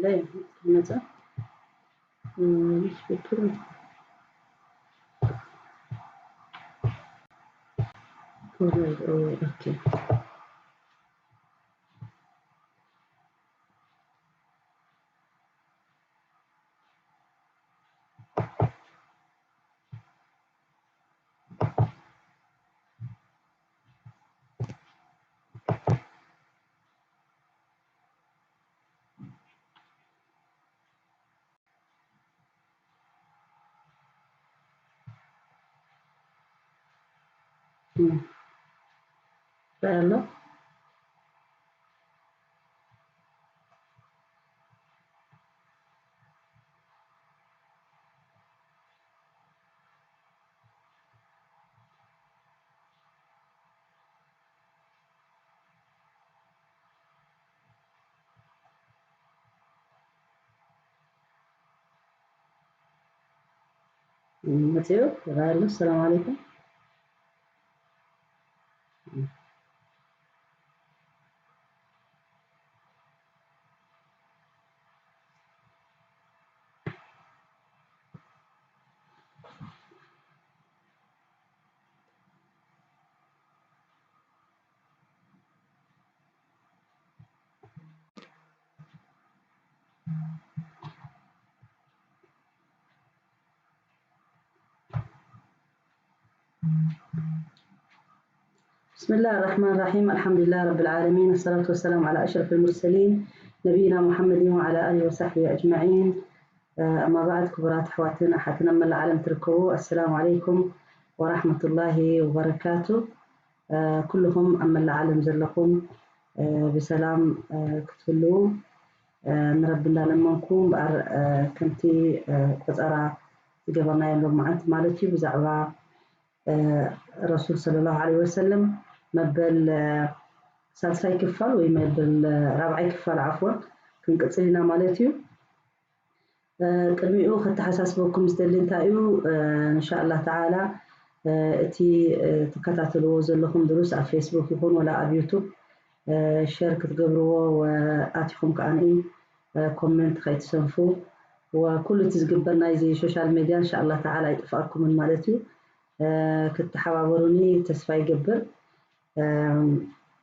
መጻ። እም፣ ሽክር። ኦኬ። እም። ይረአ ኣሎ። መፅኡ ይረአ ኣሎ። ሰላም ዓለይኩም። بسم الله الرحمن الرحيم. الحمد لله رب العالمين. الصلاة والسلام على أشرف المرسلين نبينا محمد وعلى آله وصحبه أجمعين. أما بعد، ክቡራት ኣሕዋትን ኣሓትን ኣብ መላእ ዓለም ትርከቡ፣ السلام عليكم ورحمة الله وبركاته. ኩልኹም ኣብ መላእ ዓለም ዘለኹም ብሰላም ክትህልዉ ንረቢ እንዳለመንኩ እምበኣር፣ ከምቲ ቆፀራ ዝገበርናዮ ሎም መዓልቲ ማለት እዩ፣ ብዛዕባ ረሱል ሰለላሁ ዐለይሂ ወሰለም መበል ሳልሳይ ክፋል ወይ መበል ራብዓይ ክፋል ዓፍወን ክንቅፅል ኢና ማለት እዩ። ቅድሚኡ ከተሓሳስበኩም ዝደሊ እንታይ እዩ፣ እንሻላ ተዓላ እቲ ትከታተልዎ ዘለኹም ድሩስ ኣብ ፌስቡክ ይኹን ወላ ኣብ ዩቱብ ሸር ክትገብርዎ፣ ኣቲኹም ከዓኒ ኮመንት ከይትሰንፉ፣ ወኩሉ እቲ ዝግበር ናይዚ ሶሻል ሜድያ እንሻላ ተዓላ ኣይጥፍኣኩምን ማለት እዩ። ክትተሓባበሩኒ ተስፋ ይገብር።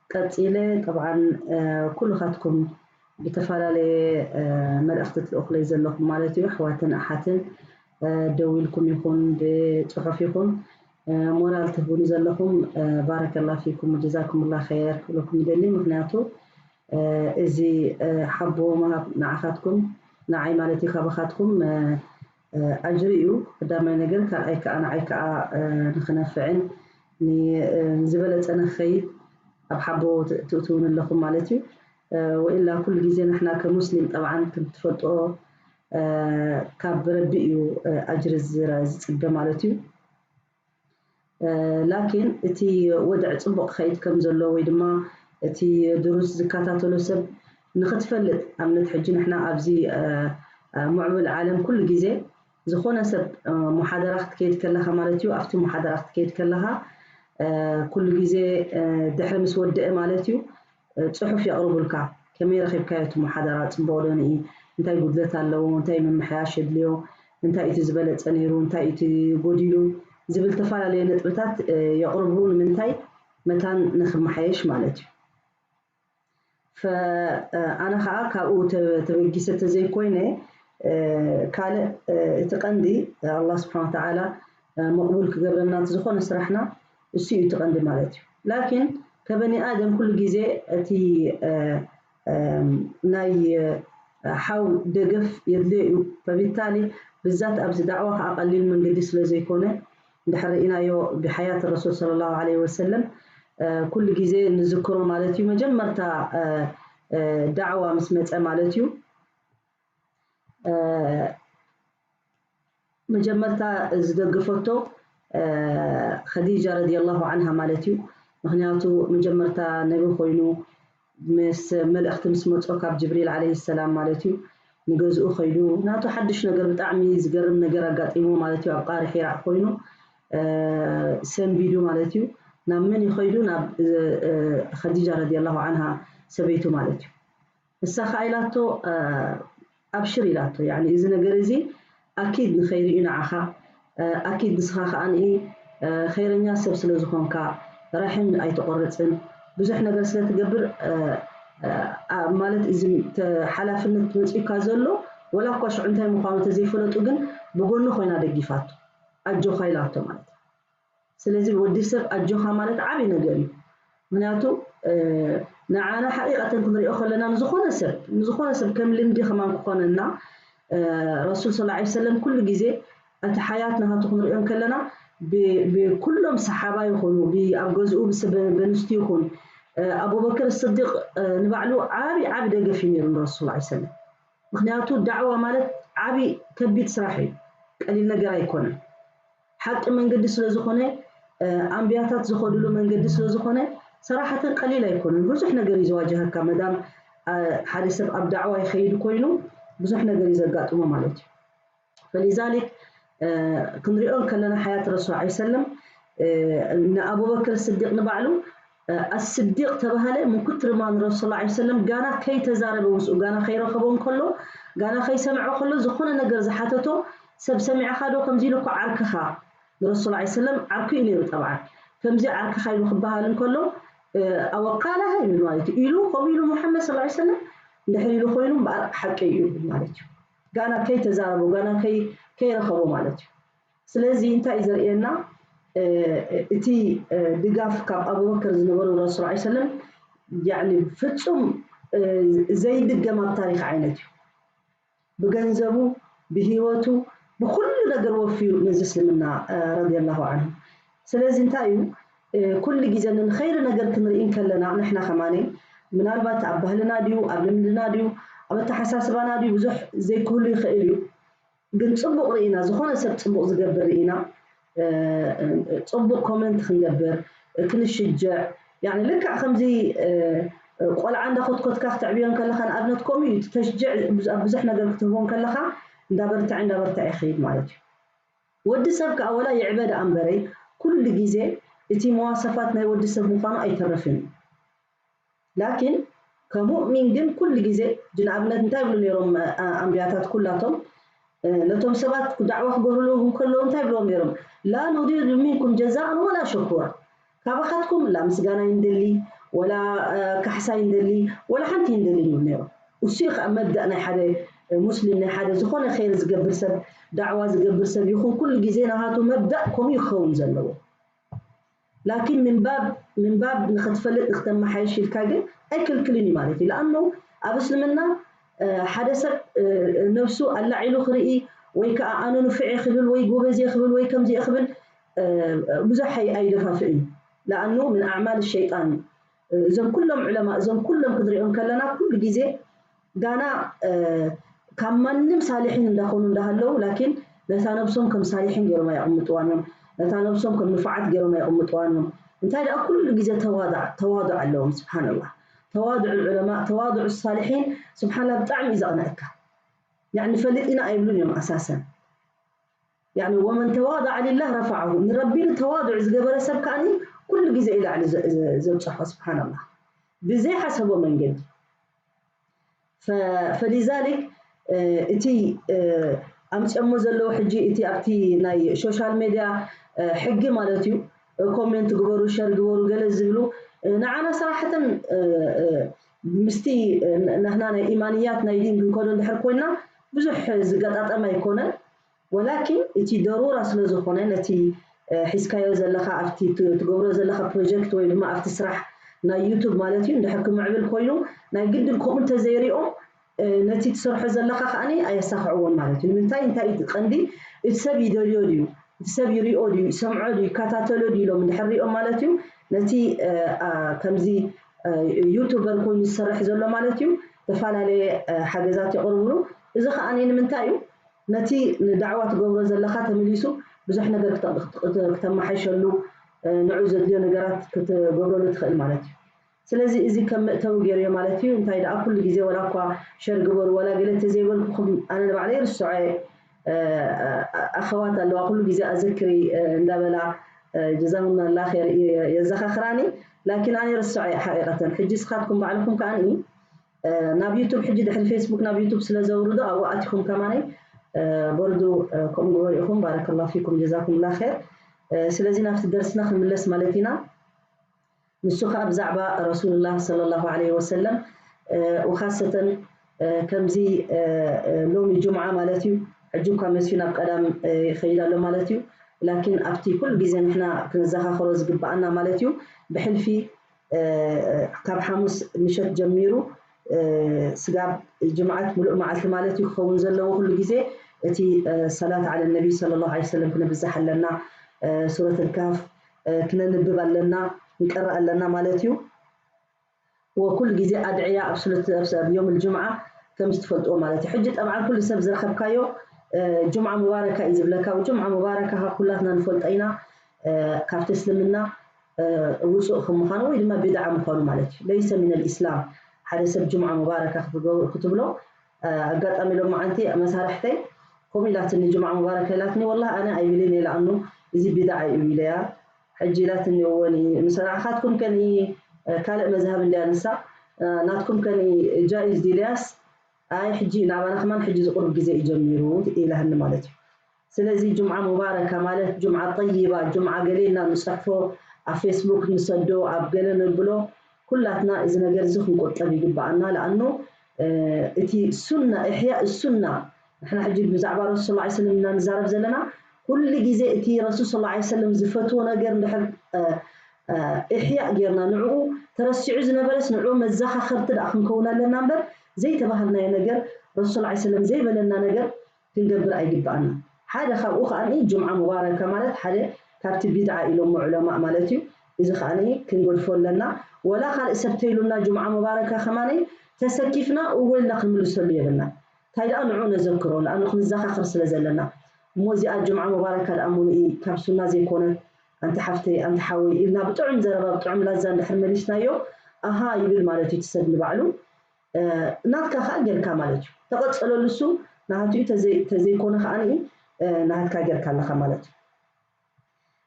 ቀፂለ ጠብዓን ኩልኻትኩም ብተፈላለየ መልእኽቲ ትልእኹለይ ዘለኹም ማለት እዩ፣ ኣሕዋትን ኣሓትን ደዊልኩም ይኹን ብፅሑፍ ይኹን ሞራል ትህቡኒ ዘለኹም ባረከላ ፊኩም ወጀዛኩምላ ኸይር ክብለኩም ይደሊ። ምክንያቱ እዚ ሓቦ ምሃብ ንዓኻትኩም ንዓይ ማለት እዩ ካባኻትኩም ኣጅሪ እዩ ቀዳማይ ነገር። ካልኣይ ከዓ ንዓይ ከዓ ንክነፍዕን ንዝበለፀ ንክኸይድ ኣብ ሓቦ ትእትውን ኣለኹም ማለት እዩ። ወኢላ ኩሉ ግዜ ንሕና ከሙስሊም ጠብዓን ከም ትፈልጥኦ ካብ ረቢ እዩ ኣጅሪ ዝረ- ዝፅበ ማለት እዩ። ላኪን እቲ ወድዕ ፅቡቕ ክኸይድ ከም ዘሎ ወይ ድማ እቲ ድሩስ ዝከታተሎ ሰብ ንክትፈልጥ ኣብነት ሕጂ ንሕና ኣብዚ ምዕቡል ዓለም ኩሉ ግዜ ዝኾነ ሰብ ሙሓደራ ክትከይድ ከለኻ ማለት እዩ ኣብቲ ሙሓደራ ክትከይድ ከለኻ ኩሉ ግዜ ድሕሪ ምስ ወደአ ማለት እዩ ፅሑፍ የቕርቡልካ። ከመይ ረኺብካዮ እቲ ሙሓደራ? ፅቡቕ ዶ ንኢ? እንታይ ጉድለት ኣለዎ? እንታይ ምምሕያሽ የድልዮ? እንታይ እቲ ዝበለፀ ነይሩ? እንታይ እቲ ጎዲሉ? ዝብል ተፈላለየ ነጥብታት የቕርቡ። ንምንታይ? መታን ንክመሓየሽ ማለት እዩ። ኣነ ከዓ ካብኡ ተበጊሰ ተዘይኮይነ ካልእ እቲ ቀንዲ ኣላ ስብሓን ተዓላ መቕቡል ክገብረና ዝኾነ ስራሕና እሱ እዩ እቲ ቀንዲ ማለት እዩ። ላኪን ከበኒ ኣደም ኩሉ ግዜ እቲ ናይ ሓው ደገፍ የድልዮ እዩ። ፈቢታሊ ብዛት ኣብዚ ዳዕዋ ከዓ ቀሊል መንገዲ ስለ ዘይኮነ እንድሕር ርኢናዮ ብሓያት ረሱል ሰለላሁ ዐለይሂ ወሰለም ኩሉ ግዜ ንዝክሮ ማለት እዩ። መጀመርታ ዳዕዋ ምስ መፀ ማለት እዩ መጀመርታ ዝደገፈቶ ኸዲጃ ረዲየላሁ ዓንሃ ማለት እዩ። ምክንያቱ መጀመርታ ነቢ ኮይኑ ምስ መልእኽቲ ምስ መጾ ካብ ጅብሪል ዓለይሂ ሰላም ማለት እዩ ንገዝኡ ኸይዱ ናቱ ሓድሽ ነገር ብጣዕሚ ዝገርም ነገር ኣጋጢሞ ማለት እዩ ኣብ ቃሪ ሒራእ ኮይኑ ሰንቢዱ ማለት እዩ ናብ መን ይኸይዱ ናብ ኸዲጃ ረዲየላሁ ዓንሃ ሰበይቱ ማለት እዩ እሳ ኸዓ ኢላቶ ኣብሽር ኢላቶ። ያኒ እዚ ነገር እዚ ኣኪድ ንኸይሪኡ ንዓኻ፣ ኣኪድ ንስኻ ከኣ ንኢ ኸይረኛ ሰብ ስለ ዝኾንካ፣ ራሕም ኣይተቆርጽን። ብዙሕ ነገር ስለ ትገብር፣ ማለት እዚ ሓላፍነት መጺኡካ ዘሎ፣ ወላ እኳ ሽዑ እንታይ ምዃኑ ተዘይፈለጡ፣ ግን ብጎኑ ኮይና ደጊፋቶ። ኣጆኻ ኢላቶ ማለት እዩ። ስለዚ ወዲ ሰብ ኣጆኻ ማለት ዓብዪ ነገር እዩ። ምክንያቱ ንዓና ሓቂቀተን ክንሪኦ ከለና፣ ንዝኾነ ሰብ ንዝኾነ ሰብ ከም ልምዲ ከማን ክኾነና፣ ረሱል ስለ ላ ሰለም ኩሉ ግዜ እቲ ሓያት ናሃቱ ክንሪኦም ከለና፣ ብኩሎም ሰሓባ ይኹኑ፣ ኣብ ገዝኡ ብኣንስቱ ይኹን፣ ኣቡበክር ስዲቅ ንባዕሉ ዓብዪ ዓብዪ ደገፍ እዩ ነይሩ ንረሱል ስለ ላ ሰለም። ምክንያቱ ዳዕዋ ማለት ዓብዪ ከቢድ ስራሕ እዩ፣ ቀሊል ነገር ኣይኮነን። ሓቂ መንገዲ ስለ ዝኾነ፣ ኣንብያታት ዝኸድሉ መንገዲ ስለ ዝኾነ፣ ሰራሕተን ቀሊል ኣይኮነን። ብዙሕ ነገር እዩ ዝዋጅሃካ። መዳም ሓደ ሰብ ኣብ ዳዕዋ ይኸይድ ኮይኑ፣ ብዙሕ ነገር እዩ ዘጋጥሞ ማለት እዩ። ፈሊዛሊክ ክንሪኦ ከለና ሓያት ረሱል ላ ሰለም ንኣቡበክር ስዲቅ ንባዕሉ ኣስዲቅ ተባሃለ። ምን ኩትር ማ ንረሱል ላ ሰለም ጋና ከይተዛረበ ምስኡ፣ ጋና ከይረኸቦ እንከሎ፣ ጋና ከይሰምዖ ከሎ፣ ዝኾነ ነገር ዝሓተቶ ሰብ ሰሚዕኻ ዶ ከምዚ ኢሉ እኮ ዓርክኻ ንረሱል ላ ሰለም ዓርኩ እዩ ነይሩ። ጠብዓ ከምዚ ዓርክኻ ኢሉ ክበሃል እንከሎ፣ ኣወቃላሃ ይብል ማለት እዩ። ኢሉ ከምኡ ኢሉ ሙሓመድ ስለ ላ ሰለም እንድሕር ኢሉ ኮይኑ እምበኣር ሓቂ እዩ ይብል ማለት እዩ። ጋና ከይተዛረቦ፣ ጋና ከይረኸቦ ማለት እዩ። ስለዚ እንታይ እዩ ዘርእየና? እቲ ድጋፍ ካብ ኣቡበከር ዝነበሩ ረሱል ላ ሰለም፣ ያኒ ፍጹም ዘይድገም ኣብ ታሪኽ ዓይነት እዩ። ብገንዘቡ፣ ብህይወቱ፣ ብኩሉ ነገር ወፍዩ ነዚ እስልምና ረዲየላሁ ዓንሁ። ስለዚ እንታይ እዩ ኩሉ ግዜ ንኸይሪ ነገር ክንርኢ እንከለና፣ ንሕና ከማኒ ምናልባት ኣብ ባህልና ድዩ፣ ኣብ ልምድና ድዩ፣ ኣብ ኣተሓሳስባና ድዩ፣ ብዙሕ ዘይክህሉ ይኽእል እዩ። ግን ጽቡቕ ርኢና፣ ዝኾነ ሰብ ጽቡቕ ዝገብር ርኢና፣ ጽቡቕ ኮመንት ክንገብር፣ ክንሽጀዕ፣ ያኒ ልክዕ ከምዚ ቆልዓ እንዳኾትኮትካ ክተዕብዮ ከለኻ፣ ንኣብነት ከምኡ እዩ፣ ተሽጅዕ ኣብ ብዙሕ ነገር ክትህቦ ከለኻ እንዳበርትዐ እንዳበርትዐ ይኸይድ ማለት እዩ። ወዲ ሰብ ከኣ ወላ ይዕበ ደኣ እምበረይ፣ ኩሉ ግዜ እቲ መዋሰፋት ናይ ወዲ ሰብ ምዃኑ ኣይተርፍን እዩ። ላኪን ከሙእሚን ግን ኩሉ ግዜ፣ ንኣብነት እንታይ ይብሉ ነይሮም ኣንብያታት ኩላቶም? ነቶም ሰባት ዳዕዋ ክገብርሉ እንከለዉ እንታይ ይብልዎም ነይሮም? ላ ኑሪዱ ሚንኩም ጀዛኣን ወላ ሸኩራ። ካባኻትኩም ላ ምስጋና ይንደሊ፣ ወላ ካሕሳ ይንደሊ፣ ወላ ሓንቲ ይንደሊ ይብሉ ነይሮም። እሱ እዩ ከዓ መብዳእ ናይ ሓደ ሙስሊም፣ ናይ ሓደ ዝኾነ ኸይር ዝገብር ሰብ፣ ዳዕዋ ዝገብር ሰብ ይኹን ኩሉ ግዜ ናሃቱ መብዳእ ከምኡ ክኸውን ዘለዎ። ላኪን ምንባብ ምንባብ ንኽትፈልጥ ንክተመሓይሽ ኢልካ ግን ኣይክልክልን እዩ ማለት እዩ። ለኣኑ ኣብ እስልምና ሓደ ሰብ ነብሱ ኣላዒሉ ክርኢ ወይ ከዓ ኣነ ንፉዕ እየ ክብል ወይ ጎበዝ እየ ክብል ወይ ከምዚ እየ ክብል ብዙሕ ኣይደፋፍእን እዩ። ለኣኑ ምን ኣዕማል ሸይጣን እዩ። እዞም ኩሎም ዑለማ እዞም ኩሎም ክንሪኦም ከለና ኩሉ ግዜ ጋና ካብ ማንም ሳሊሒን እንዳኾኑ እንዳሃለዉ ላኪን ነታ ነብሶም ከም ሳሊሒን ገይሮም ኣየቕምጥዋን እዮም። ነታ ነብሶም ከም ንፉዓት ገይሮም ኣየቕምጥዋን እዮም። እንታይ ደኣ ኩሉ ግዜ ተዋዱዕ ኣለዎም። ስብሓንላህ፣ ተዋዱዕ ዑለማ፣ ተዋዱዕ ሳሊሒን ስብሓንላህ ብጣዕሚ እዩ ዘቕንዐካ። ያኒ ፈሊጥና ኣይብሉን እዮም ኣሳሰን። ያኒ ወመን ተዋደዐ ሊላህ ረፈዐሁ፣ ንረቢ ተዋዱዕ ዝገበረ ሰብ ከኣኒ ኩሉ ግዜ ኢላዕሊ ዘብፅሖ። ስብሓንላህ፣ ብዘይሓሰቦ መንገዲ። ፈሊዛሊክ እቲ ኣምፅኦሞ ዘለዉ ሕጂ እቲ ኣብቲ ናይ ሶሻል ሜድያ ሕጊ ማለት እዩ፣ ኮሜንት ግበሩ፣ ሸር ግበሩ፣ ገለ ዝብሉ ንዓና ሰራሕተን ምስቲ ናህና ናይ ኢማንያት ናይ ዲን ክንከዶ እንድሕር ኮይና ብዙሕ ዝገጣጠም ኣይኮነን። ወላኪን እቲ ደሩራ ስለ ዝኾነ ነቲ ሒዝካዮ ዘለኻ ኣብቲ ትገብሮ ዘለኻ ፕሮጀክት ወይ ድማ ኣብቲ ስራሕ ናይ ዩቱብ ማለት እዩ እንድሕር ክምዕብል ኮይኑ ናይ ግድን ከምኡ እንተዘይሪኦም ነቲ ትሰርሖ ዘለኻ ከዓኒ ኣየሳኽዕዎን ማለት እዩ። ንምንታይ እንታይ እቲ ቀንዲ እቲ ሰብ ይደልዮ ድዩ፣ እቲ ሰብ ይሪኦ ድዩ፣ ይሰምዖ ድዩ፣ ይከታተሎ ድዩ ኢሎም እንድሕር ሪኦም ማለት እዩ ነቲ ከምዚ ዩቱበር ኮይኑ ዝሰርሕ ዘሎ ማለት እዩ ዝተፈላለየ ሓገዛት የቕርብሉ። እዚ ከዓኒ ንምንታይ እዩ ነቲ ንዳዕዋ ትገብሮ ዘለኻ ተመሊሱ ብዙሕ ነገር ክተመሓይሸሉ ንዑ ዘድልዮ ነገራት ክትገብረሉ ትኽእል ማለት እዩ። ስለዚ እዚ ከም መእተዊ ገይረዮ ማለት እዩ። እንታይ ደኣ ኩሉ ግዜ ወላ እኳ ሸር ግበሩ ወላ ገለ ተዘይበልኩኹም ኣነ ንባዕለይ ርስዖ ኣኸዋት ኣለዋ ኩሉ ግዜ ኣዘክሪ እንዳበላ ጀዛሁና ላ ር የዘኻኽራኒ። ላኪን ኣነ ርስዖ ሓቂቀተን ሕጂ ስኻትኩም ባዕልኹም ከዓኒ ናብ ዩቱብ ሕጂ ድሕሪ ፌስቡክ ናብ ዩቱብ ስለ ዘውርዶ ኣብኡ ኣቲኹም ከማነይ በርዱ ከምኡ ግበሩ ኢኹም። ባረከላሁ ፊኩም ጀዛኩም ላ ር። ስለዚ ናብቲ ደርስና ክንምለስ ማለት ኢና። ንሱ ከዓ ብዛዕባ ረሱሉላህ ሰለላሁ ዐለይሂ ወሰለም ወካሰተን ከምዚ ሎሚ ጁምዓ ማለት እዩ። ሕጂ እኳ መስዩ ናብ ቀዳም ይኸይድ ኣሎ ማለት እዩ። ላኪን ኣብቲ ኩሉ ግዜ ንሕና ክንዘኻኸሮ ዝግባኣና ማለት እዩ። ብሕልፊ ካብ ሓሙስ ምሸት ጀሚሩ ስጋብ ጅምዓት ምሉእ መዓልቲ ማለት እዩ ክኸውን ዘለዎ ኩሉ ግዜ እቲ ሰላት ዓለ ነቢ ሰለላሁ ዐለይሂ ወሰለም ክነብዛሕ ኣለና። ሱረት ልካፍ ክነንብብ ኣለና፣ ክንቀርእ ኣለና ማለት እዩ። ወኩል ግዜ ኣድዕያ ኣብ ሱለት ዮም ልጅምዓ ከም ዝትፈልጥዎ ማለት እዩ። ሕጂ ጠብዓን ኩሉ ሰብ ዝረኸብካዮ ጅምዓ ሙባረካ እዩ ዝብለካ። ጅምዓ ሙባረካ ካብ ኩላትና ንፈልጦ ኢና ካብቲ እስልምና ውፁእ ከም ምዃኑ ወይ ድማ ቢድዓ ምዃኑ ማለት እዩ። ለይሰ ሚን ልእስላም ሓደ ሰብ ጅምዓ ሙባረካ ክትብሎ ኣጋጣሚ ሎም መዓንቲ መሳርሕተይ ከምኡ ኢላትኒ ጅምዓ ሙባረካ ኢላትኒ። ወላ ኣነ ኣይብልን እየ ለኣኑ እዚ ቢድዓ እዩ ኢለያ። ሕጂ ኢላትኒ እወኒ ምስ ንዓኻትኩም ከኒ ካልእ መዝሃብ እንድያ ንሳ ናትኩም ከኒ ጃኢዝ ድልያስ ኣይ ሕጂ ናባና ከማን ሕጂ ዝቁርብ ግዜ እዩ ጀሚሩ ኢላህኒ ማለት እዩ። ስለዚ ጅምዓ ሙባረካ ማለት ጅምዓ ጠይባ ጅምዓ ገሌና ንፅሕፎ ኣብ ፌስቡክ ንሰዶ ኣብ ገለ ነብሎ ኩላትና እዚ ነገር እዚ ክንቆጠብ ይግባኣና። ለኣኑ እቲ ሱና እሕያ ሱና ንሕና ሕጂ ብዛዕባ ረሱል ላ ስለም ኢና ንዛረብ ዘለና። ኩሉ ግዜ እቲ ረሱል ስ ሰለም ዝፈትዎ ነገር እንድሕር እሕያእ ጌርና ንዕኡ ተረሲዑ ዝነበረስ ንዕኡ መዘኻኸርቲ ደኣ ክንከውን ኣለና እምበር ዘይተባህልናዮ ነገር ረሱል ላ ስለም ዘይበለና ነገር ክንገብር ኣይግባኣና። ሓደ ካብኡ ከዓ ጅምዓ ሙባረካ ማለት ሓደ ካብቲ ቢድዓ ኢሎሞ ዑለማእ ማለት እዩ። እዚ ከዓ ክንገድፎ ኣለና። ወላ ካልእ ሰብ ተይሉና ጅምዓ ሙባረካ ከማኒ ተሰኪፍና እወ ኢልና ክንምልሰሉ የብልና። እንታይ ደኣ ንዑ ነዘክሮ ንኣኑ ክንዘኻኸር ስለ ዘለና። እሞ እዚኣ ጅምዓ ሙባረካ ደኣ ሙሉኢ ካብ ሱና ዘይኮነት ኣንቲ ሓፍተይ ኣንቲ ሓወይ ኢልና ብጥዑም ዘረባ ብጥዑም ላዛ እንድሕር መሊስናዮ ኣሃ ይብል ማለት እዩ እቲ ሰብ ንባዕሉ። ናትካ ከዓ ጌርካ ማለት እዩ ተቐፀለሉ እሱ ናሃትኡ ተዘይኮነ ከዓ ናሃትካ ጌርካ ኣለካ ማለት እዩ።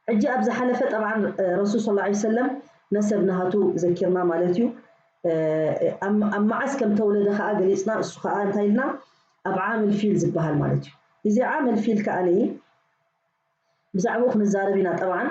ሕጂ ኣብ ዝሓለፈ ጠብዓን ረሱል ስ ሰለም ነሰብ ናሃቱ ዘኪርና ማለት እዩ። ኣብ መዓስ ከም ተወለደ ከዓ ገሊፅና እሱ ከዓ እንታይ ኢልና ኣብ ዓምል ፊል ዝበሃል ማለት እዩ። እዚ ዓምል ፊል ከዓ ብዛዕባኡ ክንዛረብ ኢና ጠብዓን